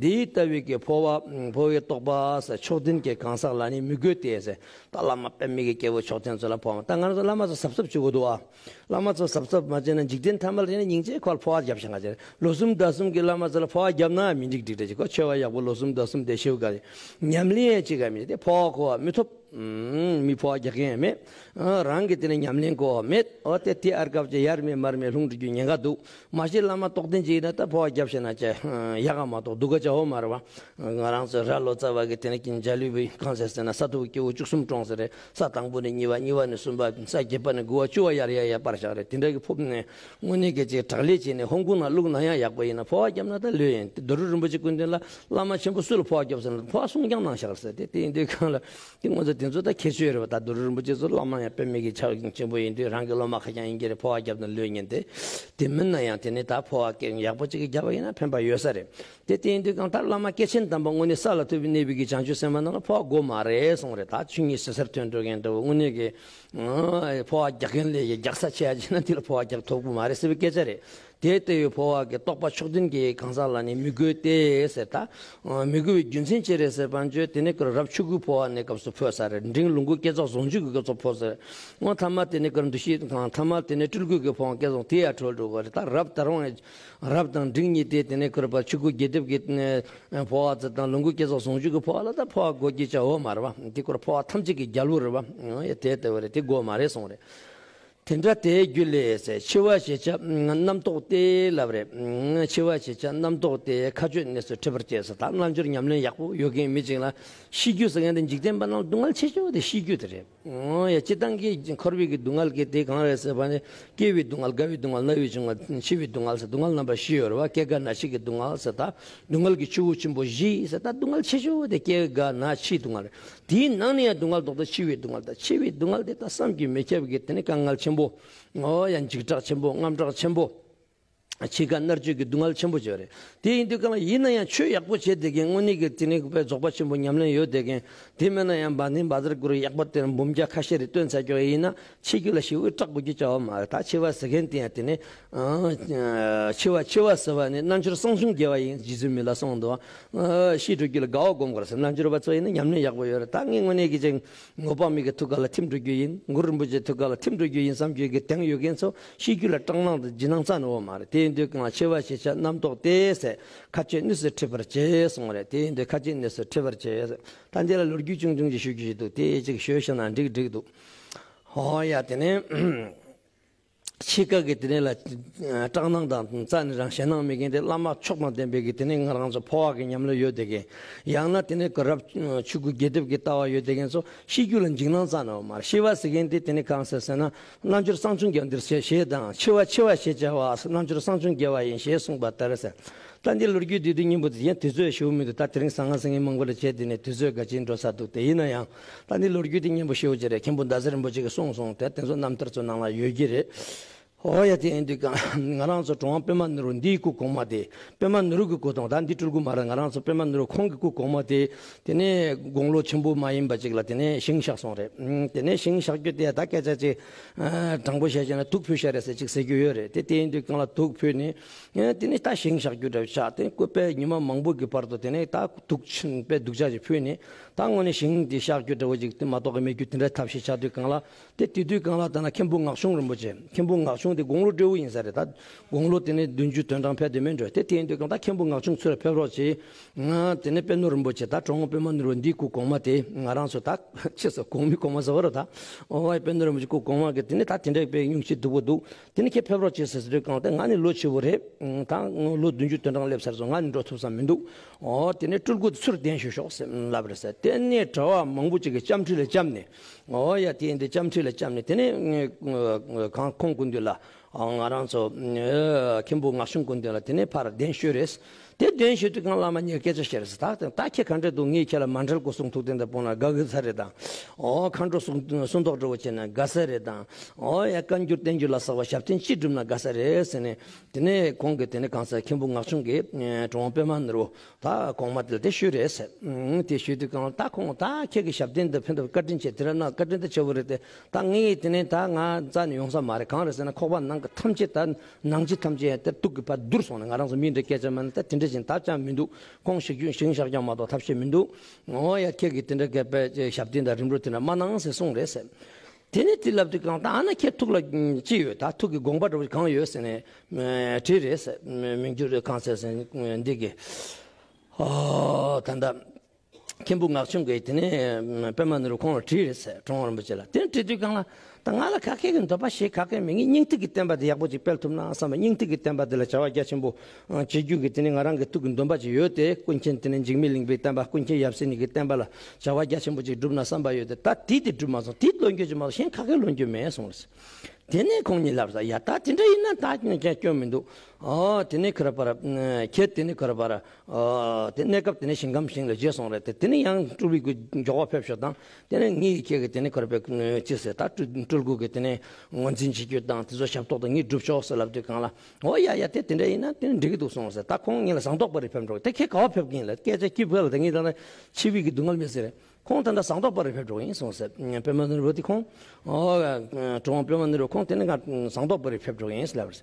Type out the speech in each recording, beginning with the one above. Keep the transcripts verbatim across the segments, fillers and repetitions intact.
འདི་ལྟ་བུའི་གི་འཕོ་བ་འཕོ་བའི་རྟོགས་པ་ཟེར་མཆོག་ལྡན་གྱི་གང་ཟག་ལ་ནི་མི་དགོས་ཏེ་ཟེར། ད་བླ་མ་དཔེ་མེད་ཀྱི་སྐྱེས་བུ་མཆོག་ལྡན་ཚོ་ལ་འཕོ་བ། ད་ང་རང་ཚོ་བླ་མ་ཚོ་གཟབ་གཟབ་བྱེད་དགོས་འདུག་ཨ། བླ་མ་ཚོ་གཟབ་གཟབ་མ་བྱས་ན་འཇིག་རྟེན་ཐ་མལ་དེ་ནི་སྙིང་རྗེ་ཁོ་ལ་འཕོ་བ་རྒྱབ་ཤག་ག་ཅེ། ལོ་གསུམ་ཟླ་གསུམ་གྱི་བླ་མ་ཚོ་ལ་འཕོ་བ་རྒྱབ་ན་མི་འགྲིག་འགྲིག་འདྲ་ཅིག་ཁོ་ཆེ་བ་ཡག་པོ་ལོ་གསུམ་ཟླ་གསུམ་དེ་ཤེའུ་ག་རེ། ཉམས་ལེན་ཡང་ཅིག་ག་མི་དེ་འཕོ་བ་འཁོར་བ་མི་ཐོབ། མི་འཕོ་བ་རྒྱག་མཁན་ཡང་མེད། རང་གི་དེ་ནི་ཉམས་ལེན་འཁོར་བ་མེད། འོ་དེ་དེ་ཨར་སྐབས་ཀྱི་ཡར་མེད་མར་མེད་ལྷུང་འགྲོ་རྒྱུ་ཉེན་ཁ་འདུག་མ་གཞི་བླ་མ་རྟོགས་ལྡན་ཅིག་ཡིན་ན་ད་འཕོ་བ་རྒྱབ་ཤེ་ན་ཅེ་ཡག་ག་མ་གཏོགས་སྡུག་ག་ཅེ་ཧོ་མ་རེད་བ། ང་རང་ཚོ་ར་ལོ་ཙཱ་བ་གི་དེ་ནི་ཀྱིན་འཇའ་ལུས་པའི་གང་ཟེར་ཟེར་ན་ས་ཐོབ་སྐྱེ་བོ་བཅུ་གསུམ་གྲོངས་ཟེར་རེད། ས་དང་པོ་ནས་གཉིས་པ། གཉིས་པ་ནས་གསུམ་པ། ས་བརྒྱད་པ་ནས་དགུ་པ། བཅུ་པ་ཡར་ཡར་ཡར་སྤར་བཞག་རེད། དེ་འདྲ་གི་ཕོབ་ནས་དངོས་གནས་གལ་ཆེ་དྲག་ལས་བྱས་ནས་ཧོང་ཀོང་ནང་བླུགས་ན་ཡང་ཡག་པོ་ཡིན་ན་འཕོ་བ་བརྒྱབ་ན་ད་ལོས་ཡིན། རྡོ་རུ་རིན་པོ་ཆེ་སྐུ་མདུན་ལ་བླ་མ་ཆེན་པོ་སུ་ལ་འཕོ་བ་བརྒྱབ་ཟེར་ན་འཕོ་བ་གསུང་རྐྱང་གནང་བཞག་ཟེར་ཏེ། དེ་ཡིན་དུས་གང་ལ་དེ་ང་ཚོ་དེ་ཚོ་ད་ཁྱད་ཆོས་རེད་བ། ད་རྡོ་རུ་རིན་པོ་ཆེ་ཚོ་བླ་མ་ཡང་དཔེ་མེད་ཀྱི་ཆ་ཆེན་པོ་ཡིན་དུས་རང་གི་སློབ་མ་ཁ་རྐྱང་ཡིན་གྱི་རེད། འཕོ་བ་བརྒྱབ་ན་ལོས་ཉན་ཏེ། དེ་མིན་ན་ཡང་དེ་ནི་ད་འཕོ་བ་ཀྱང་ཡག་པོ་ཅིག་གི་བརྒྱབ་པ་ཡིན་ན་ཕན་པ་ཡོད་ས་རེད། དེ་དེ་ཡིན་དུས་གང་ལྟར་བླ་མ་སྐྱེས་ཆེན་དམ་པ་དངོས་གནས་ས་ལ་ཐུབ་པའི་གནས་པའི་གི་བྱང་ཆུབ་སེམས་དཔའ་རྣམས་ལ་འཕོ་བ་དགོས་མ་རེད་གསུངས་རེད། ད་ཆོས་ཉིད་ཟད་སར་ཐོན་འགྲོ་མཁན་འདྲ་བོ་དངོས་གནས་ཀྱི་འཕོ་བ་རྒྱག་མཁན་ལས་ཀྱི་རྒྱག་ས་ཆེ་ཡ་ཅིག་ན་དེ་ལ་འཕོ་བ་རྒྱག་ཐུབ་ཀྱི་མ་རེད་ཟེར་བའི་སྐད་ཆ་རེད། དེ་ལྟ་བུའི་འཕོ་བ་གི་རྟོགས་པ་མཆོག་ལྡན་གྱི་གང་ཟག་ལ་ནི་མི་དགོས་ཏེ་ཟེར། ད་མི་དགོས་པའི་རྒྱུ་མཚན་ཅི་རེད་ཟེར་བ་བརྗོད། དེ་ནི་ཁོ་རབ་ཆོས་སྐུའི་འཕོ་བ་ནི་སྐབས་སུ་འཕོས་ས་རེད། འབྲིང་ལོངས་སྐུ་བསྐྱེད་རྫོགས་ཟུང་འཇུག་གི་སྐབས་སུ་འཕོས་ས་རེད། འོ་ཐ་མ་དེ་ནི་ཁོ་འདུ་ཤེས་དང་ཐ་མ་དེ་ནི་སྤྲུལ་སྐུ་གི་འཕོ་བ་བསྐྱེད་རྫོགས་དེ་ཡར་གྲོལ་འགྲོ་གི་རེད། ད་རབ་ད་རུང་རབ་དང་འབྲིང་གཉིས་དེ་དེ་ནས་ཁོ་ར་ཆོས་སྐུ་རྒྱས་འདེབས་ཀྱི་འཕོ་བ་ཚོ་དང་ལོངས་སྐུ་བསྐྱེད་རྫོགས་ཟུང་འཇུག་གི་འཕོ་བ་ལ་ད་འཕོ་བ་དགོས་ཀྱི་ཅེ་ཧོ་མ་རེད་བ། དེ་ཁོ་ར་འཕོ་བ་ཐམས་ཅད་ཀྱི་རྒྱལ་པོ་རེད་བ། དེ་ལྟ་བུ་རེད། དེ་དགོས་མ་རེད་གསུངས་རེད། དེ་འདྲ་དེའི་རྒྱུ་ལས་ཟེར། འཆི་བ་ཞེས་བྱ་རྣམ་རྟོག་སྟེ་ལབ་རེད། འཆི་བ་ཞེས་བྱ་རྣམ་རྟོག་སྟེ་མཁའ་སྤྱོད་གནས་སུ་ཁྲིད་པར་བྱེད་ཟེར། ད་རྣལ་འབྱོར་ཉམས་ལེན་ཡག་པོ་ཡོད་མཁན་མི་ཅིག་ལ་ཤི་རྒྱུ་ཟེར་མཁན་དེ་འཇིག་རྟེན་པ་རྣམས་སྡུག་བསྔལ་ཆེ་ཤོས་དེ་ཤི་རྒྱུ་དེ་རེད། འོ་ཡ། སྤྱིར་བཏང་གི་འཁོར་བའི་གི་སྡུག་བསྔལ་གྱི་དེ་གང་རེད་ཟེར་བ་ནི། སྐྱེ་བའི་སྡུག་བསྔལ། རྒ་བའི་སྡུག་བསྔལ། ན་བའི་སྡུག་བསྔལ། འཆི་བའི་སྡུག་བསྔལ་ཟེར་སྡུག་བསྔལ་རྣམ་པ་བཞི་ཡོད་རེད་བ། སྐྱེ་རྒ་ན་འཆི་གི་སྡུག་བསྔལ་ཟེར། ད་སྡུག་བསྔལ་གྱི་ཆུ་བོ་ཆེན་པོ་བཞི་ཟེར། ད་སྡུག་བསྔལ་ཆེ་ཤོས་དེ་སྐྱེ་རྒ་ན་འཆིའི་སྡུག་བསྔལ་རེད། དེའི་ནང་ནས་ཡང་སྡུག་བསྔལ་ཏོག་ཙམ་འཆི་བའི་སྡུག་བསྔལ། ད་འཆི་བའི་སྡུག་བསྔལ་དེ་ད་བསམ་གྱིས་མི་ཁྱབ་ཀྱི་དེ་ནི་དཀའ་ངལ་ཆེན་པོ། འོ་ཡ། འཇིགས་སྐྲག་ཆེན་པོ། དངངས་སྐྲག་ཆེན་པོ། འཆི་ཁ་མནར་གཅོད་ཀྱི་སྡུག་བསྔལ་ཆེན་པོ་ཅིག་ཡོད་རེད། དེ་ཡིན་དུས་གང་ལ་ཡིན་ན་ཡང་ཆོས་ཡག་པོ་བྱས་བསྡད་མཁན། དངོས་གནས་ཀྱི་དེ་ནི་དཔེ་རྫོགས་པ་ཆེན་པོ་ཉམས་ལེན་ཡོད་བསྡད་མཁན། དེ་མིན་ན་ཡང་བ་ནི་བ་ཛར་གུ་རུ་ཡག་པ་དེ་འབུམ་བརྒྱ་ཁ་ཤས་རེ་བཏོན་ཚར་ཀྱོག་ཡིན་ན་འཆི་རྒྱུ་ལ་ཞེ་པོ་སྐྲག་དགོས་ཀྱི་ཅེ་ཧོ་མ་རེད། ད་འཆི་བ་ཟེར་མཁན་དེ་ཡང་དེ་ནི། འཆི་བ་འཆི་བ་ཟེར་བ་ནི་རྣལ་འབྱོར་གསང་གསུམ་དགེ་བ་ཡིན། རྗེ་བཙུན་མི་ལ་གསུངས་འདུག་ཤི་འགྲོ་རྒྱུ་ལ་དགའ་བ་སྒོམ་དགོས་རེད་ཟེར། རྣལ་འབྱོར་པ་ཚོ་ཡིན་ན་ཉམས་ལེན་ཡག་པོ་ཡོད་རེད། ད་ངས་དངོས་གནས་ཀྱི་ཅིག་དངོས་དཔག་མེད་ཀྱི་ཐུགས་ཀ་ལ་ཐིམ་འགྲོ་རྒྱུ་ཡིན། གུ་རུ་རིན་པོ་ཆེའི་ཐུགས་ཀ་ལ་ཐིམ་འགྲོ་རྒྱུ་ཡིན་བསམ་རྒྱུ་གི་གདེང་ཡོད་མཁན་ཚོ་ཤི་རྒྱུ་ལ་སྐྲག་སྣང་དང་འཇིགས་སྣང་རྩ་ནས་ཡོད་མ་རེད། དེ་ཡིན་དུས་གང་ལ་འཆི་བ་ཞེས་བྱ་རྣམ་རྟོག་སྟེ་ཟེར། མཁའ་སྤྱོད་གནས་སུ་ཁྲིད་པར་བྱེད་གསུངས་རེད། དེ་ཡིན་དུས་མཁའ་སྤྱོད་གནས་སུ་ཁྲིད་པར་བྱེད། ད་འདི་ལ་ལོ་རྒྱུས་ཆུང་ཆུང་ཅིག་ཞུ་རྒྱུ་ཞིག་འདུག་དེ་ཅིག་ཞུས་ཤེ་ན་འགྲིག་འགྲིག་འདུག་འོ་ཡ། དེ་ནས། འཆི་ཁ་གི་དེ་ནས་ལ་སྐྲག་སྣང་དང་རྩ་ནས་རང་ཞེད་སྣང་མེད་མཁན་དེ་བླ་མ་མཆོག་དང་ལྡན་པའི་གི་དེ་ནས་ང་རང་ཚོ་འཕོ་བ་གི་ཉམས་ལེན་ཡོད་བསྡད་མཁན། ཡང་ན་དེ་ནས་གི་རབ་ཆོས་སྐུ་རྒྱས་འདེབས་ཀྱི་ལྟ་བ་ཡོད་བསྡད་མཁན་ཚོ་ཤི་རྒྱུ་ལ་འཇིགས་སྣང་རྩ་ནས་ཡོད་མ་རེད། ཤི་བ་ཟེར་མཁན་དེ་དེ་ནས་གང་ཟེར་ཟེར་ན། རྣལ་འབྱོར་གསང་གསུམ་གྱི་འདིར་ཞེས་ཞེས་དང་འཆི་བ་འཆི་བ་ཞེས་བྱ་བ་རྣལ་འབྱོར་གསང་གསུམ་དགེ་བ་ཡིན་ཞེས་གསུངས་པ་ལྟར་ཟེར། ད་འདི་ལོ་རྒྱུས་འདི་དུས་སྙིང་པོ་དེ་ཡང་དུས་ཚོད་ཞུ་མི་འདུག་ད་དེ་རིང་གསང་སྔགས་སེང་གེ་མང་པོ་ལ་བྱས་དེ་ནས་དུས་ཚོད་ག་ཅིག་འགྲོ་ས་འདུག་དེ་ཡིན་ན་ཡང་ད་འདི་ལོ་རྒྱུས་དེ་སྙིང་པོ་ཞེ་པོ་ཅིག་རེད། མཁན་པོ་ཟླ་ཟེར་རིན་པོ་ཆེ་གིས་གསུངས་སོང་། དེ་དེ་ཚོ་རྣམ་ཐར་ཚོ་ནང་ལ་ཡོད་ཀྱི་རེད། ཨོ་ཡ། དེ་ཡིན་དུས་གང་ང་རང་ཚོ་གྲུབ་དབང་པདྨ་ནོར་བུ་འདིའི་སྐུ་གོང་མ་དེ། པདྨ་ནོར་བུ་གི་སྐུ་དང་ད་འདི་སྤྲུལ་སྐུ་མ་རེད། ང་རང་ཚོ་པདྨ་ནོར་བུ་ཁོང་གི་སྐུ་གོང་མ་དེ། དེ་ནས་དགུང་ལོ་ཆེན་པོ་མ་ཡིན་པ་ཅིག་ལ་དེ་ནས་ཞིང་གཤེགས་སོང་རེད། དེ་ནས་ཞིང་གཤེགས་རྒྱུ་དེ་ད་སྐད་ཆ་ཅིག་དྲང་པོ་བཤད་བྱས་ན་དུག་ཕུལ་ཤག་རེད་ཟེར་ཅིག་ཟེར་རྒྱུ་ཡོད་རེད། དེ་དེ་ཡིན་དུས་གང་ལ་དུག་ཕུལ་ནས། དེ་ནས་ད་ཞིང་གཤེགས་རྒྱུ་འདྲ་བོ་ཆགས། དེ་ནས་སྐུ་དཔེ་ཉི་མ་མང་པོ་གི་བར་དུ་དེ་ནས་ད་དུག་ཆེན་དཔེ་སྡུག་ཅག་ཅིག་ཕུལ་ནས། ད་དངོས་གནས་ཞིང་འདི་གཤེགས་རྒྱུ་འདྲ་བོ་ཅིག་དེ་མ་གཏོགས་ཀྱི་མེད་རྒྱུ་དེ་འདྲ་ཐབས་ཤེས་ཆགས་དུས་གང་ལ། དེ་དེ་དུས་གང་ལ་ད་ན་མཁན་པོ་ངག་ཆུང་རིན་པོ་ཆེ། མཁན་པོ་ངག་ཆུང་དེ་དགུང་ལོ་བགྲེས་པོ་ཡིན་ས་རེད། ད་དགུང་ལོ་དེ་ནས་བདུན་ཅུ་དོན་གྲངས་ཕེབས་དེ་མིན་འགྲོ། དེ་དེ་ཡིན་དུས་གང་ད་མཁན་པོ་ངག་ཆུང་ཚུར་ཕེབས་རོགས་གྱིས། ང་དེ་ནས་པད་ནོར་རིན་པོ་ཆེ་ད་གྲུབ་དབང་པདྨ་ནོར་བུ་འདིའི་སྐུ་གོང་མ་དེ་ང་རང་ཚོ་ད་ཆེ་ས་གོང་མའི་གོང་མ་ཟེར་བ་རེད་ད། ཨོ་ཝའི་པད་ནོར་རིན་པོ་ཆེ་སྐུ་གོང་མ་གི་དེ་ནས་ད་དེ་འདྲའི་དཔེ་སྙུང་གཞི་སྡུག་པོ་འདུག་དེ་ནས་ཁྱེད་ཕེབས་རོགས་བྱེད་ཟེར་དུས་གང་ལྟར་ང་ནི་ལོ་ཆེ་བོ་རེད། ད་ལོ་བདུན་ཅུ་དོན་གྲངས་སླེབས་ཚར་སོང་། ང་ནི་འགྲོ་ཐུབ་ས་མི་འདུག་ཨོ་དེ་ནས་སྤྲུལ་སྐུ་ཚུར་གདན་ཞུ་ཤོག་ཟེར་ལབ་རེད་ཟེར། དེ་ནས་གྲྭ་བ་མང་པོ་ཅིག་གིས་བཅམ་ཁྲི་ལ་བཅམ་ནས། ཨོ་ཡ། དེ་ཡིན་དུས་བཅམ་ཁྲི་ལ་བཅམ་ནས་དེ་ནས་གང་ཁོང་སྐུ་མདུན་ལ། ང་རང་ཚོ་མཁན་པོ་ངག་ཆུང་སྐུ་མདུན་ལ་དེ་ནས་ཕར་གདན་ཞུས་རེད། དེ་གདན་ཞུས་དུས་གང་བླ་མ་གཉིས་སྐད་ཆ་བཤད་རེད་ཟེར། ད་ད་ཁྱེད་ག་འདྲ་འདུག་ངས་ཁྱེད་ལ་མཎྜལ་སྐུ་གསུང་ཐུགས་རྟེན་དང་སྤོང་ན་དགའ་གི་ས་རེད་དང་། ཨོ་མཁའ་འགྲོ་གསུང་གསུང་ཐོག་འདྲ་བོ་བྱས་ན་དགའ་ས་རེད་དང་། ཨོ་ཡ། བཀའ་འགྱུར་བསྟན་འགྱུར་ལ་སོགས་པ་ཞབས་བརྟན་ཅི་བསྒྲུབས་ན་དགའ་ས་རེད་ཟེར་ནས། དེ་ནས་ཁོང་གིས་དེ་ནས་གང་ཟེར་མཁན་པོ་ངག་ཆུང་གིས་གྲུབ་དབང་པདྨ་ནོར་བུ་ད་གོང་མ་དེ་ལ་དེ་ཞུས་རེད་ཟེར། དེ་ཞུས་དུས་གང་ད་ཁོང་ད་ཁྱེད་ཀྱི་ཞབས་བརྟན་དང་ཕན་ཐོགས་བཀའ་དྲིན་ཆེ། དེ་ར་ན་བཀའ་དྲིན་ད་ཆེ་བོ་རེད་དེ། ད་ངས་དེ་ནས་ད་ང་རྩ་ནས་ཡོང་ས་མ་རེད། གང་རེད་ཟེར་ན་ཁོག་པ་ནང་གི་ཐམས་ཅད་ད་ནང་ལྕེ་ཐམས་ཅད་ཡང་དེ་དུག་གིས་ཕར་བསྡུར་སོང་ནས། ང་རང་ཚོ་མི་འདྲ་སྐད་ཆ་མ་ནི་ད་དེ་འདྲ་ བཞིན་ཐབས་ཅང་མི་འདུག་ཁོང་ཞིག་རྒྱུན་ཞིང་བཞག་ཀྱང་མ་གཏོགས་ཐབས་ཤེས་མི་འདུག །འོ་ཡ། ཁྱེད་ཀྱིས་དེ་འདྲ་གི་པའི་ཞབས་བརྟན་དང་རིམ་གྲོ་དེ་འདྲ་མ་གནང་ཟེར་གསུངས་རེད་ཟེར། དེ་ནས་དེ་ལབ་དུས་གང་ལྟར་ཨ་ན་ཁྱེད་ཐུགས་ལ་ཅི་ཡོད། ད་ཐུགས་ཀྱི་དགོངས་པ་འདྲ་བོ་གང་ཡོད་ཟེར་ནས་དྲིས་རེད་ཟེར། མི་འགྱུར་གང་ཟེར་ཟེར་འདི་གི་ཨོ་ད་ལྟ་མཁན་པོ་ངག་ཆུང་གིས་དེ་ནས་པདྨ་ནོར་བུ་ཁོང་ལ་དྲིས་རེད་ཟེར། གྲུབ་དབང་རིན་པོ་ཆེ་ལ། དེ་ནས་དྲིས་དུས་གང་ལ་ད་ང་ལ་ག་གེ་གི་འདོད་པ་ཞིག་ག་གེ་མེད། ངས་སྙིང་ཐིག་གི་བསྟན་པ་དེ་ཡག་པོ་ཅིག་སྤེལ་ཐུབ་ན་བསམ་པ། སྙིང་ཐིག་གི་བསྟན་པ་དེ་ལ་བྱ་བ་རྒྱ་ཆེན་པོ་བྱེད་རྒྱུ་གི་དེ་ནས་ང་རང་གི་ཐུགས་ཀྱི་འདུན་པ་ཅིག་ཡོད་དེ། ཀུན་མཁྱེན་དེ་ནས་འཇིགས་མེད་གླིང་པའི་བསྟན་པ། ཀུན་མཁྱེན་ཡབ་སྲས་གཉིས་ཀྱི་བསྟན་པ་ལ་བྱ་བ་རྒྱ་ཆེན་པོ་ཅིག་བསྒྲུབ་ན་བསམ་པ་ཡོད་དེ། ད་དེ་དེ་བསྒྲུབ་མ་སོང་། དེ་ལོན་རྒྱུ་ཅིག་མ་གཏོགས་གཞན་ག་གེ་ལོན་རྒྱུ་མེད་གསུངས་རེད། དེ་ནས་ཁོང་གཉིས་ལབ་ས། ཡ་ད་དེ་འདྲ་ཡིན་ན་ད་ཀྱང་སྐྱོན་མི་འདུག །ཨོ་དེ་ནས་ཁོ་ར་པར་ཁྱེད་དེ་ནས་ཁོ་ར་པར་ཨོ་དེ་གནས་སྐབས་དེ་ནས་ཞིང་ཁམས་ཞིང་ལ་བརྗེས་སོང་རེད་དེ། དེ་ནས་ཡང་སྤྲུལ་པའི་གི་མགྱོགས་པ་ཕེབས་ཤོག་དང་། དེ་ནས་ངས་ཁྱེད་ཀྱི་དེ་ནས་ཁོ་ར་པའི་ཅི་ཟེར། ད་སྤྲུལ་སྤྲུལ་སྐུ་གི་དེ་ནས་ངོས་འཛིན་བྱེད་རྒྱུ་དང་དེ་ཚོ་ཞབས་ཏོག་དང་ངས་སྒྲུབ་ཆོག་ཟེར་ལབ་དུས་གང་ལ། ཨོ་ཡ་ཡ། དེ་དེ་འདྲ་ཡིན་ན་དེ་ནས་འགྲིག་གི་འདུག་གསུངས་ཟེར། ད་ཁོང་ངེད་ལ་ཟངས་མདོག་དཔལ་རི་ཕེབས་འགྲོ། དེ་ཁྱེད་ག་བ་ཕེབས་ཀྱིན་ལ་སྐད་ཆ་སྐྱིད་པོ་ལ། དེ་ངས་ད་ལྟ་འཆི་བའི་གི་སྡུག་བསྔལ་མེད་ཟེར། ཁོང་ད་ལྟ་ཟངས་མདོག་དཔལ་རི་ཕེབས་འགྲོ་ཡིན་གསུངས་ཟེར། པདྨ་ནོར་བུ་དེ་ཁོང་ཨོ་གྲུབ་དབང་པདྨ་ནོར་བུ་ཁོང་དེ་ནས་ང་ཟངས་མདོག་དཔལ་རི་ཕེབས་འགྲོ་ཡིན་ཟེར་ལབ་པ་རེད།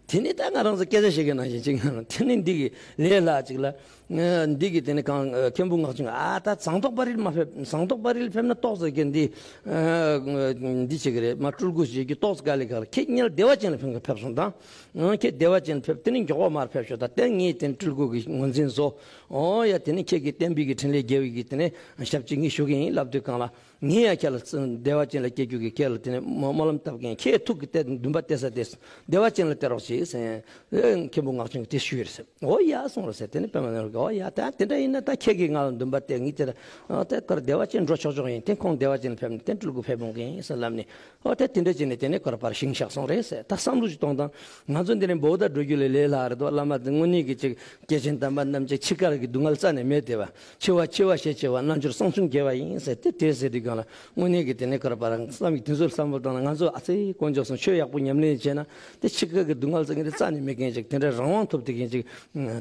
དེ་ནས་ད་ང་རང་ཚོ་སྐད་ཆ་བཤད་མཁན་ནང་བཞིན་ཅིག་ང་རང་དེ་ནས་འདི་གི་ལས་སླ་ཅིག་ལ། འདི་གི་དེ་ནས་གང་མཁན་པོ་ངག་ཆུང་ཨ་ད་ཟངས་མདོག་དཔལ་རིར་མ་ཕེབས། ཟངས་མདོག་དཔལ་རིར་ཕེབས་ན་ཏོག་ཙམ་གི་འདི་འདི་བྱེད་ཀྱི་རེད། མ་སྤྲུལ་སྐུ་བྱེད་རྒྱུ་ཏོག་ཙམ་དཀའ་ལས་ཁག་ལ། ཁྱེད་ཉལ་བདེ་བ་ཅན་ལ་ཕེབས་ཕེབས་སོང་དང་། ཁྱེད་བདེ་བ་ཅན་ལ་ཕེབས། དེ་ནས་མགྱོགས་པ་མར་ཕེབས་ཤོག་ད། དེ་ངས་དེ་ནས་སྤྲུལ་སྐུ་གི་ངོས་འཛིན་བཟོ། ཨོ་ཡ། དེ་ནས་ཁྱེད་ཀྱི་བསྟན་པའི་གི་འཕྲིན་ལས་རྒྱས་པའི་གི་དེ་ནས་ཞབས་ཕྱི་ངས་ཞུ་གི་ཡིན་ལབ་དུས་གང་ལ། ངས་ཡང་ཁྱེད་ལ་བདེ་བ་ཅན་ལ་སྐྱེ་རྒྱུ་གི་ཁྱེད་ལ་དེ་ནས་སྨོན་ལམ་བཏབ་གི་ཡིན། ཁྱེད་ཐུགས་ཀྱི་གཏད་འདུན་པ་གཏད་ས་དེ་བདེ་བ་ཅན་ལ་གཏད་རོགས་བྱེད་ཟེར། མཁན་པོ་ངག་ཆུང་གིས་དེ་ཞུས་རེད་ཟེར། ཨོ་ཡ་གསུངས་རེད་ཟེར། དེ་ནས་པདྨ་ནོར་བུས་ཨོ་ཡ་ད་དེ་འདྲ་ཡིན་ན་ད་ཁྱེད་ཀྱིས་ང་ལ་འདུན་པ་གཏད། ངས་དེ་ལ་ཨོ་དེ་ཀར་བདེ་བ་ཅན་འགྲོ་ཆོག་ཆོག་ཡིན། དེ་ཁོང་བདེ་བ་ཅན་ཕེབས་ནས་དེ་སྤྲུལ་སྐུ་ཕེབས་འོང་གི་ཡིན་ཟེར་ལབ་ནས། ཨོ་དེ་དེ་འདྲ་བྱས་ནས་དེ་ནས་ཁོ་ར་པར་ཞིང་བཞག་སོང་རེད་ཟེར། ད་བསམ་བློ་ཞིག་གཏོང་དང་། ང་ཚོ་འདི་ནས་འབོད་བརྡ་འགྲོ་རྒྱུ་ལས་ལས་སླ་རེད་དོ། བླ་མ་དེ་དངོས་གནས་ཀྱི་ཅིག་སྐྱེས་ཆེན་དམ་པ་རྣམས་ཀྱི་འཆི་ཁར་གྱི་སྡུག་བསྔལ་རྩ་ནས་མེད་དེ་བ། འཆི་བ་འཆི་བ་ཞེས་བྱ་བ། རྣལ་འབྱོར་གསང་ཆུང་དགེ་བ་ཡིན་ཟེར་ཏེ། དེ་ཟེར་དུས་གང་ལ་དངོས་གནས་ཀྱི་དེ་ནས་ཁོ་ར་པར་བསམ་གྱི་དེ་ཚོ་བསམ་བློ་བཏང་ན། ང་ཚོ་ཨ་ཙི་དཀོན་མཆོག་གསུམ་ཆོས་ཡག་པོ་ཉམས་ལེན་བྱས་ན་དེ་འཆི་ཁར་གྱི་སྡུག་བསྔལ་ཟེར་མཁན་དེ་རྩ་ནས་མེད་མཁན་ཅིག་དེ་འདྲ་རང་དབང་ཐོབ་བསྡད་མཁན་ཅིག་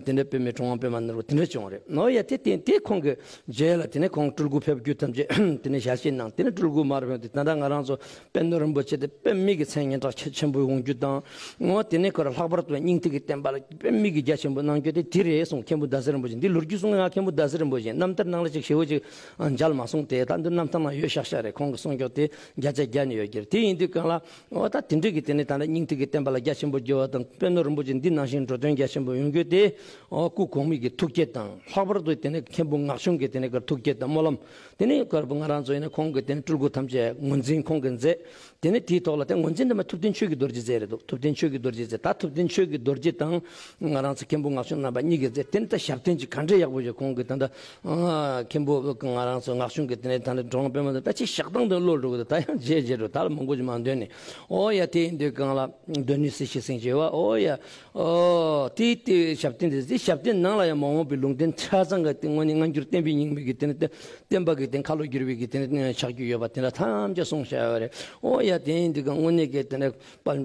དེ་འདྲ་དཔེ་མེད་གྲུབ་དབང་པདྨ་ནོར་བུ་དེ་འདྲ་བྱུང་བ་རེད། ཨོ་ཡ་དེ་དེ་དེ་ཁོང་གི་རྗེས་ལ་དེ་ནས་ཁོང་སྤྲུལ་སྐུ་ཕེབས་རྒྱུ་ཐམས་ཅད་དེ་ནས་ཞལ་བཞེས་གནང་། དེ་ནས་སྤྲུལ་སྐུ་མར་ཕེབས་ཏེ་ད་ལྟ་ང་རང་ཚོ་པད་ནོར་རིན་པོ་ཆེ་དེ་དཔེ་མི་གི་མཚན་སྙན་གྲགས་ཆེ་ཆེན་པོ་ཡོང་རྒྱུ་དང་། འོ་དེ་ནས་ཁོ་ར་ལྷག་པར་དུ་སྙིང་ཐིག་གི་བསྟན་པ་ལ་དཔེ་མི་གི་རྒྱ་ཆེན་པོ་གནང་རྒྱུ་དེ་དེ་རེད་གསུངས། མཁན་པོ་ཟླ་ཟེར་རིན་པོ་ཆེ་འདི་ལོ་རྒྱུས་གསུང་ང་མཁན་པོ་ཟླ་ཟེར་རིན་པོ་ཆེ་རྣམ་ཐར་ནང་ལ་ཅིག་ཞེ་བོ་ཅིག་མཇལ་མ་སོང་སྟེ། ད་འདི་རྣམ་ཐར་ནང་ཡོད་ཤག་ཤག་རེད། ཁོང་གི་གསུང་སྐྱོར་དེ་བརྒྱ་ཆ་བརྒྱ་ནས་ཡོད་ཀྱི་རེད། དེ་ཡིན་དུས་གང་ལ་འོ་ད་དེ་འདྲ་གི་དེ་ནས་ད་ནི་སྙིང་ཐིག་གི་བསྟན་པ་ལ་རྒྱ་ཆེན་པོ་རྒྱས་པ་དང་། པད་ནོར་རིན་པོ་ཆེ་འདི་ནང་བཞིན་འགྲོ་དོན་རྒྱ་ཆེན་པོ་ཡོང་རྒྱུ་དེ། ཨོ་སྐུ་གོང་མའི་གི་ཐུགས་བསྐྱེད་དང་། ལྷག་པར་དུ་དེ་ནས་མཁན་པོ་ངག་ཆུང་གི་དེ་ནས་ཀར་ཐུགས་བསྐྱེད་དང་སྨོན་ལམ། དེ་ནས་ཀར་པོ་ང་རང་ཚོ་ཡིན་ན་ཁོང་གི་དེ་ནས་སྤྲུལ་སྐུ་ཐམས་ཅད་ངོས་འཛིན་ཁོང་གིས་མཛད། དེ་ནས་དེའི་ཐོག་ལ་དེ་ངོས་འཛིན་དེ་མ་ཐུབ་བསྟན་ཆོས་ཀྱི་རྡོ་རྗེ་མཛད་རེད་འདུག་ཐུབ་བསྟན་ཆོས་ཀྱི་རྡོ་རྗེ་མཛད། ད་ཐུབ་བསྟན་ཆོས་ཀྱི་རྡོ་རྗེ་དང་ང་རང་ཚོ་མཁན་པོ་ངག་ཆུང་རྣམ་པ་གཉིས་ཀྱིས་མཛད། དེ་ནས་ད་ཞབས་བརྟན་ཅིག་ག་འདྲ་ཡག་པོ་ཞིག་ཁོང་གིས་ད་ལྟ་མཁན་པོ་ང་རང་ཚོ་ངག་ཆུང་གི་དེ་ནས་ད་ནི་གྲུབ་དབང་པདྨ་ད་ཅིག་ཞག་དང་དུ་བློ་འགྲོ་གི་འདུག་ད་ཡང་རྗེས་རྗེས་འགྲོ་ད་ལ་མང་པོ་ཞིག་མ་འདོན་ནས། ཨོ་ཡ་དེ་ཡིན་དུས་གང་ལ། གདོད་ནས་སྲིད་ཞི་སེང་བྱེད་པ། ཨོ་ཡ། ཨོ། དེ་དེ་ཞབས་བརྟན་དེ་དེ་ཞབས་བརྟན་ནང་ལ་ཡང་མ་འོངས་པའི་ལུང་བསྟན་ཆ་ཚང་གི་དེ་དངོས་གནས་སྔ་འགྱུར་བསྟན་པའི་རྙིང་མའི་གི་དེ་ནི་བསྟན་པ་གི་དེ་ཁ་ལོ་བསྒྱུར་བའི་གི་དེ་ནི་ཆགས་རྒྱུ་ཡོད་པ་དེ་འདྲ་ཐམས་ཅད་གསུངས་བཞག་ཡོད་རེད། ཨོ་ཡ་དེ་ཡིན་དུས་གང་དངོས་གནས་ཀྱི་དེ་འདྲ་དཔལ་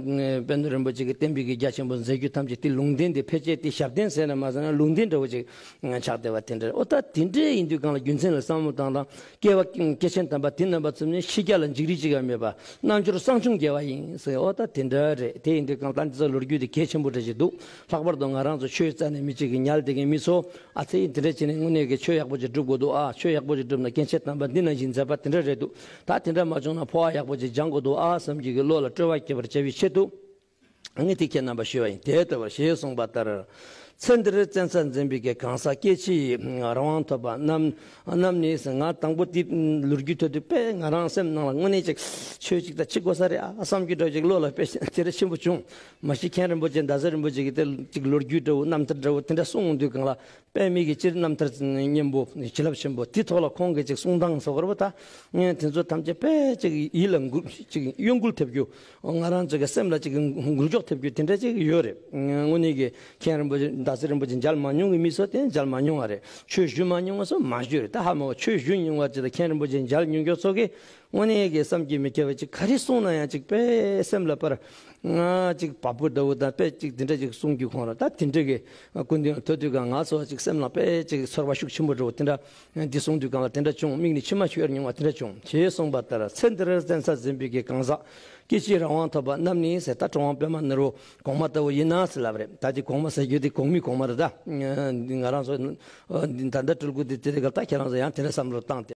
དཔལ་ལྡན་རིན་པོ་ཆེ་གི་བསྟན་པའི་གི་རྒྱ་ཆེན་པོ་མཛད་རྒྱུ་ཐམས་ཅད་དེ་ལུང་བསྟན་དེ་ཕལ་ཆེར་དེ་ཞབས་བརྟན་ཟེར་ན་མ་ཟེར་ན་ལུང་བསྟན་འདྲ་བོ་ཅིག་ཆགས་བསྡད་པ་དེ་འདྲ་རེད། ཨོ་ད་དེ་འདྲ་ཡིན་དུས་གང་ལ་རྒྱུ་མཚན་ལ་བསམ་བློ་བཏང་དང་། སྐྱེ་བ་སྐྱེ་ཆེན་དམ་པ་དེ་རྣམ་པ་ཚོ་ནི་ཤི་རྒྱ་ལ་འཇིགས་རིགས་གཅིག་ཀྱང་མེད་པ་རྣལ་འབྱོར་གསང་ཆུང་དགེ་བ་ཡིན་ཟེར། ཨོ་ད་དེ་འདྲ་རེད། དེ་ཡིན་དུས་གང་ལྟར་འདི་ཚོ་ལོ་རྒྱུས་དེ་གལ་ཆེན་པོ་འདྲ་ཞིག་འདུག་ལྷག་པར་དུ་ང་རང་ཚོ་ཆོས་རྩ་ནས་མི་གཅིག་གི་ཉལ་བསྡད་མཁན་མི་ཚོ་ཨ་ཙི་དེ་འདྲ་བྱས་ནས་དངོས་གནས་ཀྱི་ཆོས་ཡག་པོ་ཅིག་སྒྲུབ་དགོས་འདུག་ཨ་ཆོས་ཡག་པོ་ཅིག་སྒྲུབ་ན་སྐྱེ་ཆེན་དམ་པ་འདི་ནང་བཞིན་མཛད་པ་དེ་འདྲ་རེད་འདུག་ད་དེ་འདྲ་མ་བྱུང་ན་འཕོ་བ་ཡག་པོ་ཅིག་སྦྱང་དགོས་འདུག་ཨ་བསམ་གྱི་གི་བློ་ལ་སྤྲོ་བ་སྐྱེ་བར་བྱ་བའི་ཆེད་དུ། ངས་དེ་ཁྱེད་རྣམ་པར་ཞུས་པ་ཡིན། དེ་ལྟ་བུར་ཞེས་གསུངས་པ་ལྟར། ཚེ་འདིར་བཙན་ས་འཛིན་པའི་གི་གང་ཟག་སྐྱེ་འཆི་ཡི་རང་དབང་ཐོབ་པ་རྣམས་རྣམས་ནི་ང་དང་པོ་དེ་ལོ་རྒྱུས་ཐོས་དུས་དཔེ་ང་རང་སེམས་ནང་ལ་དངོས་གནས་ཅིག་ཆོས་ཅིག་དང་ཅིག་དགོས་ས་རེད་ཨ་བསམ་རྒྱུ་འདྲ་ཅིག་བློ་ལ་དཔེ་དེ་འདྲ་ཆེན་པོ་བྱུང་། མ་གཞི་མཁན་རིན་པོ་ཆེ་ཟླ་ཟེར་རིན་པོ་ཆེ་གི་དེ་ཅིག་ལོ་རྒྱུས་འདྲ་བོ་རྣམ་ཐར་འདྲ་བོ་དེ་འདྲ་གསུངས་འོང་དུས་གང་ལ། དཔེ་མི་གི་སྤྱིར་རྣམ་ཐར་སྙན་པོ་བྱིན་རླབས་ཆེན་པོ་དེ་ཐོག་ལ་ཁོང་གིས་ཅིག་གསུང་སྟངས་སོགས་རེད་པ། ད་ངས་དེ་ཚོ་ཐམས་ཅད་དཔེ་ཅིག་ཡིད་ལ་འགུལ་ཅིག་གཡོ་འགུལ་ཐེབས་རྒྱུ། ང་རང་ཚོ་གི་སེམས་ལ་ཅིག་འགུལ་སྐྱོད་ཐེབས་རྒྱུ་དེ་འདྲ་ཅིག་ཡོད་རེད། དངོས་གནས་ཀྱི་མཁན་རིན་པོ་ཆེ་ཟླ་ཟེར་རིན་པོ་ཆེ་མཇལ་མ་མྱོང་གི་མི་ཚོ་དེ་མཇལ་མ་མྱོང་བ་རེད། ཆོས་ཞུ་མ་མྱོང་བ་ཚོ་མ་ཞུས་རེད། ད་ཧ་མ་གོ་ཆོས་ཞུ་མྱོང་བ་ཅིག་དང་མཁན་རིན་པོ་ཆེ་མཇལ་མྱོང་མཁན་ཚོ་གི་ དངོས་གནས་ཀྱི་བསམ་གྱིས་མི་ཁྱབ་པ་ཅིག་ག་རེ་གསུངས་ན་ཡང་ཅིག་དཔེ་སེམས་ལ་པར་ང་ཅིག་བབ་པོ་འདྲ་བོ་དང་དཔེ་ཅིག་དེ་འདྲ་ཅིག་གསུང་རྒྱུ་ཁོང་ར། ད་དེ་འདྲ་གི་སྐུ་མདུན་ཐུག་དུས་གང་ང་ཚོ་ཅིག་སེམས་ལ་དཔེ་ཅིག་ཚོར་བ་ཤུགས་ཆེན་པོ་འདྲ་བོ་དེ་འདྲ་འདི་གསུང་དུས་གང་ལ་དེ་འདྲ་བྱུང་། མིག་ནས་མཆི་མ་ཤོར་མྱོང་བ་དེ་འདྲ་བྱུང་། ཞེས་གསུངས་པ་ལྟར་ཚེ་འདིར་བཙན་ས་འཛིན་པའི་གི་གང་ཟག་སྐྱེ་འཆིའི་རང་དབང་ཐོབ་པ་རྣམས་ནི་ཟེར། ད་གྲུབ་དབང་པདྨ་ནི་རོ་གོང་མ་ལྟ་བུ་ཡིན་ན་ཟེར་ལབ་རེད། ད་དེ་གོང་མ་ཟེར་རྒྱུ་དེ་གོང་མའི་གོང་མ་རེད། ད་ང་རང་ཚོ་འདི་ད་ལྟ་སྤྲུལ་སྐུ་དེ་དེ་རེད་ག་ད་ཁྱེད་རང་ཚོ་ཡང་དེ་འདྲ་བསམ་བློ་བཏང་སྟེ།